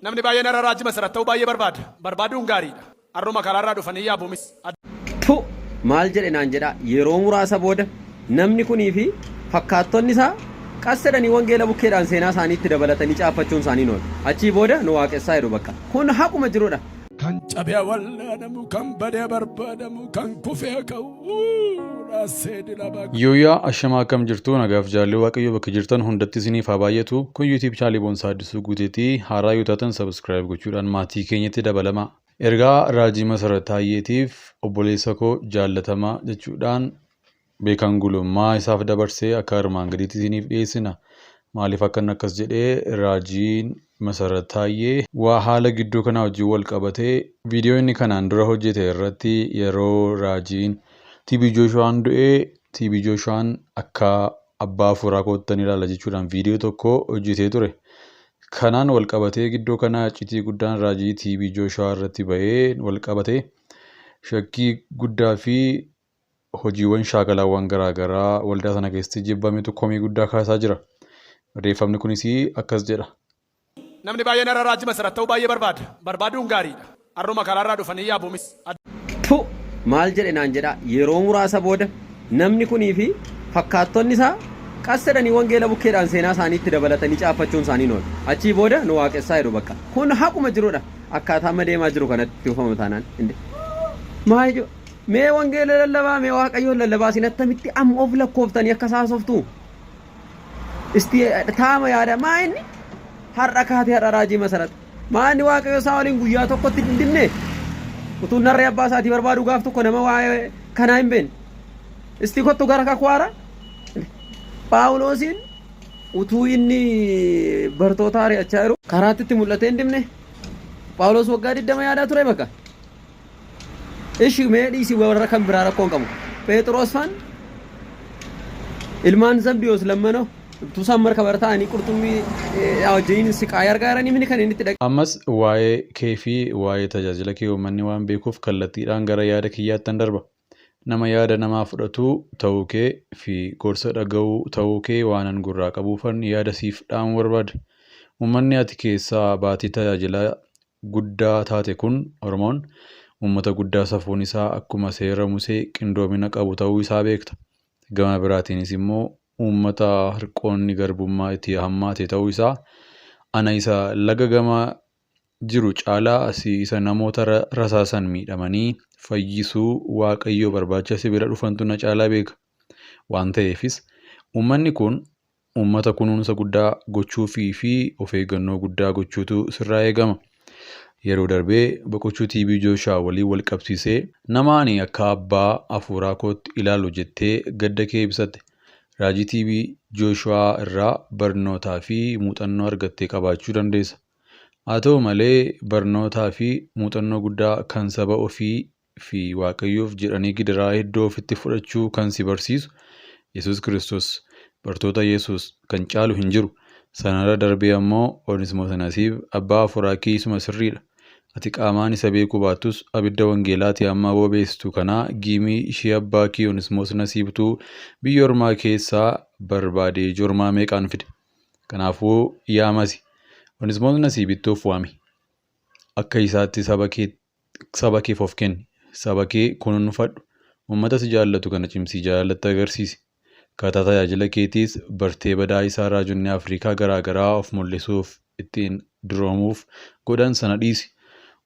Namni baay'een har'a raajii Masarat ta'uu baay'ee barbaada. Barbaaduun gaariidha. Har'uma karaarraa dhufanii yaabuumis. Tu maal jedhe naan jedhaa yeroo muraasa booda namni kunii fi fakkaattonni isaa qas jedhanii wangeela bukkeedhaan seenaa isaaniitti dabalatanii caaffachuun isaanii hin oolu. Achii booda nu waaqessaa jedhu bakka. Kun haquma jirudha. Kan cabe wallaanamu, kan bade barbaadamu, kan kufe ka'u. Dhaassee dilaba. Yooyaa ashamaa akkam jirtu nagaaf jaalli waaqayyo bakka jirtan hundatti isiniif haa baay'atu kun YouTube channel Boonsaa Addisuu Guuteetii haaraa yoo taatan subscribe gochuudhaan maatii keenyatti dabalama. Ergaa Raajii Masarat Taayyeetiif obboleessa koo jaallatamaa jechuudhaan Beekan Gulummaa isaaf dabarse akka armaan gadiitti isiniif dhiyeessina. Maaliif akka inni akkas jedhe Raajiin Masarat Taayyee waa haala gidduu kanaa wajjin wal qabatee viidiyoo inni kanaan dura hojjete irratti yeroo Raajiin TB Jooshuwaan du'e TB Jooshuwaan akka abbaa hafuuraa koottan ilaala jechuudhaan viidiyoo tokko hojjetee ture. Kanaan wal qabatee gidduu kana iccitii guddaan raajii TB Jooshuwaa irratti ba'ee wal qabatee shakkii guddaa fi hojiiwwan shaakalaawwan garaa garaa waldaa sana keessatti jibbametu komii guddaa kaasaa jira. Barreeffamni kunis akkas jedha. Namni baay'een har'a raajii Masarat ta'uu baay'ee barbaada. Barbaaduun gaariidha. Har'uma karaarraa dhufanii yaabuumis. Tu maal jedhe naan jedhaa yeroo muraasa booda namni kunii fi fakkaattonni isaa qas jedhanii wangeela bukkeedhaan seenaa isaaniitti dabalatanii caaffachuun isaanii hin oolu. Achii booda nu waaqessaa jedhu bakka. Kun haquma jirudha. Akkaataa amma deemaa jiru kanatti itti fufama taanaan. Inde. Maal ijoo? Mee wangeela lallabaa mee waaqayyoon lallabaa isin attamitti amma of lakkooftanii akkas haasoftu? Isti taama yaada maa inni har'a kaatee har'a raajii masarat maa inni waaqayyo isaa waliin guyyaa tokkotti hin dibne utuu narree abbaa isaatii barbaadu gaaf tokko nama waa'ee kanaa hin beekne isti kottu gara kakuu haaraa Phaawuloosiin utuu inni bartoota ari'achaa jiru karaatti itti mul'atee hin dibne Phaawulos waggaa 20 yaadaa ture bakka Ishi mee dhiisi warra kan biraa rakkoo hin qabu. Phexros faan ilmaan Zabdiyoos lammanoo utuu isaan markaba irra taa'anii qurxummii wajjiniin siqaayii argaa jiranii mini kan inni itti dhaqe. Ammas waa'ee kee fi waa'ee tajaajila kee uummanni waan beekuuf kallattiidhaan gara yaada kiyyaattan darba. Nama yaada namaa fudhatu ta'uu kee fi gorsa dhaga'u ta'uu kee waanan gurraa qabuufan yaada siif dhaamuu barbaade. Uummanni ati keessaa baatee tajaajilaa guddaa taate kun, Oromoon, uummata guddaa safuun isaa akkuma seera Musee qindoomina qabu ta'uu isaa beekta. Gama biraatiinis immoo uummata hirqoonni garbummaa itti hammaate ta'uu isaa ana isa laga gama jiru caalaa si isa namoota rasaasan miidhamanii fayyisuu Waaqayyoo barbaacha si bira dhufantu na caalaa beeka. Waan ta'eefis uummanni kun uummata kunuunsa guddaa gochuufii fi of eeggannoo guddaa gochuutu sirraa eegama. Yeroo darbee boqochuu TB Jooshuwaa waliin wal qabsiisee nama ani akka abbaa hafuuraa kootti ilaalu jettee gadda kee ibsatte. Raajii TB Jooshuwaa irraa barnootaa fi muuxannoo argattee qabaachuu dandeessa. Haa ta'u malee barnootaa fi muuxannoo guddaa kan saba ofii fi Waaqayyoof jedhanii gidiraa hedduu ofitti fudhachuu kan si barsiisu Yesuus Kiristoos bartoota Yesuus kan caalu hin jiru. Sanarra darbee ammoo Onismoos Nasiib abbaa hafuuraa kee isuma sirriidha. Ati qaamaan isa beekuu baattus abidda wangeelaa ati amma bobeessitu kanaa giimii ishee abbaa kee Onismoos Nasiibtuu biyya ormaa keessaa barbaadee jormaa meeqaan fide. Kanaafuu yaa Masi Onismoos Nasiibitti of waami. Akka isaatti saba kee Saba keef of kenni. Saba kee kunuunfadhu. Uummata si jaallatu kana cimsii jaalalatti agarsiisi. Akkaataa tajaajila keetiis bartee badaa isaa raajonni Afrikaa garaa garaa of mul'isuuf ittiin duroomuuf godhan sana dhiisi.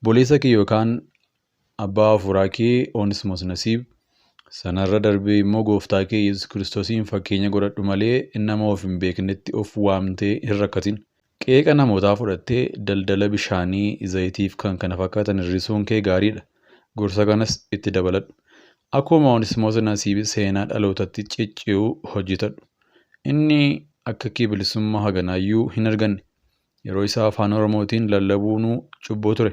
Obboleessa kee yookaan abbaa hafuuraa kee Onismos Nasiib sanarra darbee immoo gooftaa kee Yesus Kiristoosiin fakkeenya godhadhu malee nama of hin beeknetti of waamtee hin rakkatin. Qeeqa namootaa fudhattee daldala bishaanii, zayitiif kkf hir'isuun kee gaariidha. Gorsa kanas itti dabaladhu. Akkuma Onismoos Nasiib seenaa dhalootatti cicciu hojjetadhu. Inni akka kee bilisummaa haganaayyuu hin arganne. Yeroo isaa Afaan Oromootiin lallabuunuu cubbuu ture.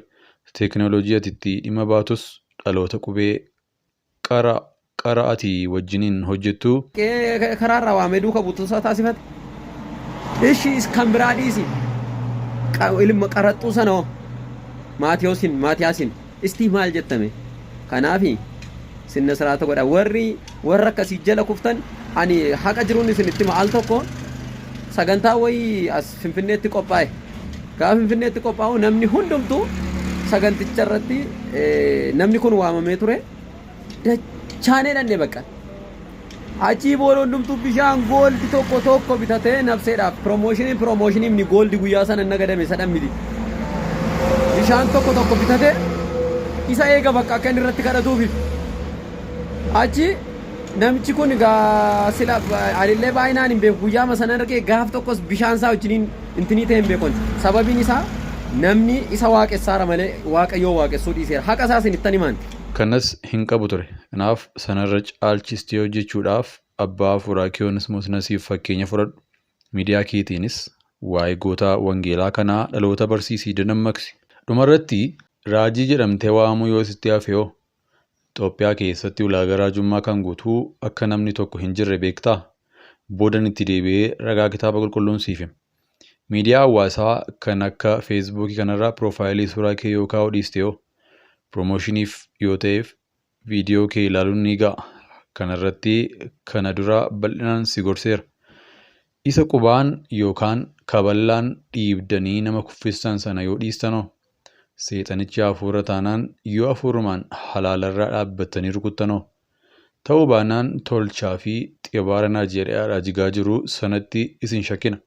Teekinooloojii ati itti dhimma baatus dhaloota qubee qara qara ati wajjiniin hojjettu. Qe'ee karaarraa waamee duuka buutuu isaa taasifate. Ishi kan biraa dhiisi. Ilma qaraxxuu sana hoo Maatiyoosin Maatiyaasin istii maal jettame? Kanaafi sinna siraata godha. Warri warra akkasii jala kuftan ani haqa jiruun isinitti hima al tokko sagantaa wayii as Finfinneetti qophaa'e. Gaafa Finfinneetti qophaa'u namni hundumtuu saganticha irratti namni kun waamamee ture. Dachaanee dhanne bakka. Achii booda hundumtuu bishaan gooldi tokko tokko bitatee nafseedhaaf piroomoshiniin piroomoshiniin ni gooldi guyyaa sana nagadame sadhan miti. Bishaan tokko tokko bitatee isa eega bakka akka inni irratti kadhatuufi. Achi namichi kun egaa sila anillee baay'inaan hin beeku guyyaama sana argee gaaf tokkos bishaan isaa wajjiniin intinii ta'e hin beekon. Sababiin isaa namni isa waaqessaara malee Waaqayyoo waaqessuu dhiiseera. Haqa isaa isinittan himaan. Kanas hin qabu ture. Kanaaf sanarra caalchistee hojjechuudhaaf abbaa hafuuraa kee Onesmoos Nasiif fakkeenya fudhadhu. Miidiyaa keetiinis waa'ee goota wangeelaa kanaa dhaloota barsiisii dadammaqsi. Dhumarratti raajii jedhamtee waamamuu yoo sitti hafe hoo? Xoophiyaa keessatti ulaagaa raajummaa kan guutuu akka namni tokko hin jirre beektaa? Boodan itti deebi'ee ragaa kitaaba qulqulluun siif hima. Miidiyaa hawaasaa kan akka feesbuukii kanarraa piroofaayilii suuraa kee yoo kaa'uu dhiiste hoo? Piroomoshiniif yoo ta'eef viidiyoo kee ilaaluun ni ga'a. Kanarratti kana dura bal'inaan si gorseera. Isa qubaan yookaan kaballaan dhiibdanii nama kuffistan sana yoo dhiistanoo? Seexanichi hafuura taanaan yoo hafuurumaan halaalarraa dhaabbattanii rukuttanoo? Ta'uu baannaan tolchaa fi xibaara Naayijeeriyaadhaa jigaa jiru sanatti isin shakkina.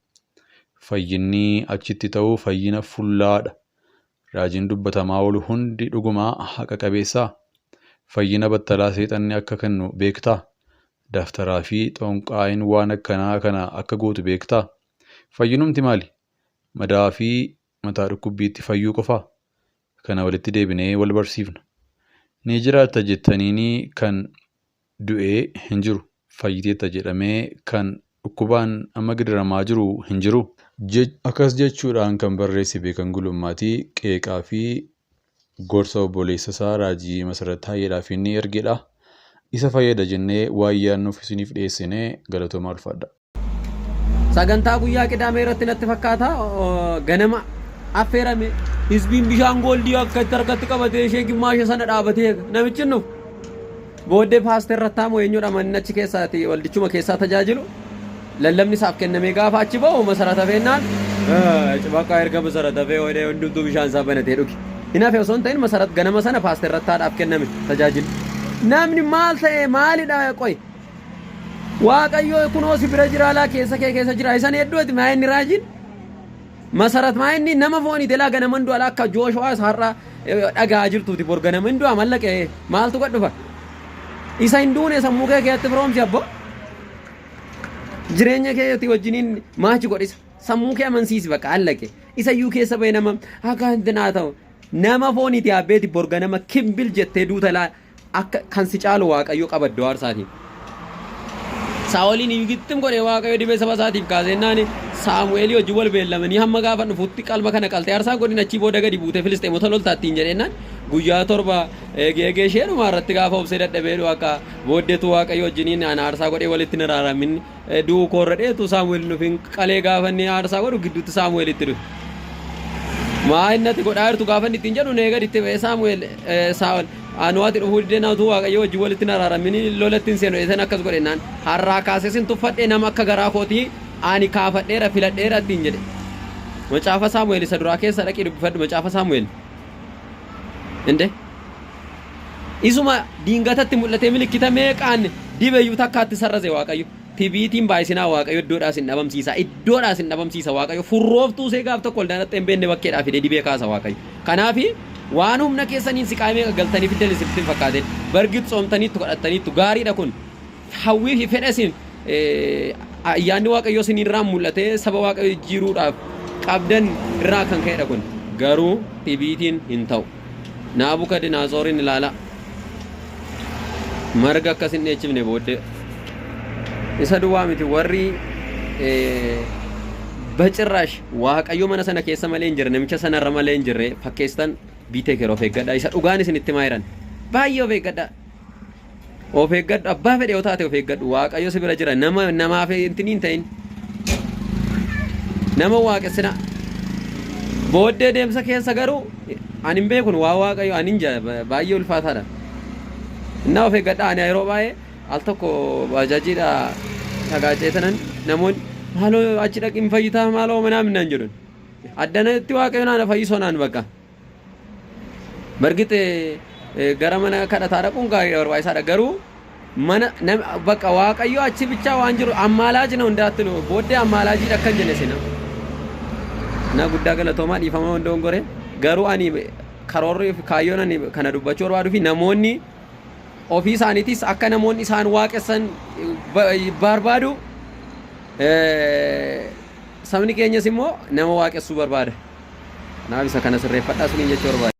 Fayyinni achitti ta'u fayyina fullaa'aadha. Raajiin dubbatamaa oolu hundi dhuguma haqa qabeessaa? Fayyina battalaa seexanni akka kennu beektaa? Daftaraa fi xonqaayiin waan akkanaa kana akka gootu beektaa? Fayyinumti maali? Madaa fi mataa dhukkubbiitti fayyuu qofaa? Kana walitti deebinee wal barsiifna. Ni jiraatta jettaniinii kan du'e hin jiru. Fayyiteetta jedhamee kan dhukkubaan amma gidiramaa jiru hin jiru. Akkas jechuudhaan kan barreesse Beekan Gulummaati. Qeeqaa fi gorsa obboleessa isaa Raajii Masarat Taayyeedhaaf inni ergedha. Isa fayyada jennee waan yaadnuuf isiniif dhiyeessine. Galatoomaa ulfaadhaa. Sagantaa guyyaa Qidaamee irratti natti fakkaata ganama affeerame. Hizbiin bishaan gooldii akka itti harkatti qabatee ishee gimmaasha sana dhaabatee eega. Namichi hin dhufu. Booddee paaster Rattaamoo eenyudha manni achi keessaati waldichuma keessaa tajaajilu. Lallabni isaaf kennamee gaafa achi ba'u masarata feennaan bakka erga masarata fee hodhee hundumtuu bishaan isaa banatee dhuge. Hin hafe osoo hin ta'in masarat ganama sana paaster Rattaadhaaf kenname tajaajilli. Namni maal ta'e maalidha qoy. Waaqayyo kunoo si bira jira laa keessa kee keessa jira isan hedduu ati maa inni raajiin masarat maa inni nama foonii telaa ganaman du'a akka Jooshuwaas har'a dhagaa jirtuuti bor ganama hin du'a mallaqee maaltu gad dhufa isa hin duune sammuu kee keessatti firoomsi abbo jireenya keetii wajjiniin maachi godhisa sammuu kee amansiisi bakka allaqe isa iyyuu keessa ba'e nama akka hintinaa ta'u nama fooniiti abbeeti bor ganama kimbil jettee duuta laa Akka kan si caalu Waaqayyo qaba iddoo aarsaatiin. Saa'oliin iyyuu gixxim godhee Waaqayyo dibee saba isaatiif kaasennaan Saamu'eelii wajjin wal beellamanii hamma gaafa dhufutti qalma kana qaltee aarsaa godhin achii booda gadi buutee Filisxeemota loltaa ittiin jedheennaan guyyaa 7 eegee eegee isheenumaa irratti gaafa obsee dadhabeedhu akka booddeetu Waaqayyo wajjiniin ana aarsaa godhee walitti hin araaramin du'uu koorra dheetu Saamu'eel hin dhufin qalee gaafa inni aarsaa godhu gidduutti Saamu'eel itti dhufe. Maa inni ati godhaa jirtu gaafa inni ittiin jedhu nee gadi itti ba'ee Saamu'eel Saa'ol anuu ati dhufuu didee na utuu Waaqayyo wajjin walitti hin araaramin lolatti hin seenu eesan akkas godhe naan har'aa kaasee sin tuffadhee nama akka garaa kootii ani kaafadheera filadheera ittiin jedhe. Macaafa Saamu'eel isa duraa keessa dhaqii dubbifadhu macaafa Saamu'eel. Inde isuma diingatatti mul'atee milikkita meeqaan dibeyyuu takkaatti sarraze Waaqayyo. Tibiitiin baay'isinaa Waaqayyo iddoodhaa isin dhabamsiisa. Iddoodhaa isin dhabamsiisa Waaqayyo. Furrooftuu see gaaf tokko waldaan dhaxxee hin beekne bakkeedhaa fidee dibee kaasa Waaqayyo. Kanaaf waan humna keessaniin siqaayii meeqa galtanii fiddan isinitti hin fakkaatin. Bargit tsoomtaniittu kadhattaniittu gaariidha kun. Hawwii fi fedha isin ayyaanni Waaqayyoo isin irraa mul'atee saba Waaqayyo jijjiiruudhaaf qabdan irraa kan ka'edha kun. Garuu tibiitiin hin ta'u. Naabukadinaatsoorin ilaalaa. Marga akkas hin dheechifne booddee. Isa duwwaa miti warri bacirraash Waaqayyo mana sana keessa malee hin jirre namicha sanarra malee hin jirre fakkeessitan biitee keera of eeggadhaa isa dhugaan isinitti himaa jiran baay'ee of eeggadhaa. Of eeggadhu abbaa fedhe yoo taate of eeggadhu Waaqayyo si bira jira nama namaaf intini hin ta'in. Nama waaqessina. Booddee deemsa keessa garuu ani hin beekun waa Waaqayyo ani hin baay'ee ulfaataadha. Innaa of eeggadha ani yeroo baay'ee al tokko baajaajiidha tagaacee tanan namoonni maaloo achi dhaqi hin fayyitaa maaloo manaa minnaan jedhan. Addanatti Waaqayyo naan fayyisoo naan bakka. Bargit gara mana kadhataa dhaquun gaarii barbaachisaadha. Garuu mana bakka Waaqayyo achi bichaa waan jiru ammaalaaji ነው እንዳትሉ booddee ammaalaajiidha akkan jenne sina. Na guddaa galatoomaa, dhiifama hundoon gore. Garuu ani karoorri fi kaayyoon ani kana dubbachuu barbaaduu fi namoonni ofii isaaniitis akka namoonni isaan waaqessan barbaadu, sabni keenyas immoo nama waaqessuu barbaada. Kanaaf isa kana sirreeffadhaa suniin jechuu barbaada.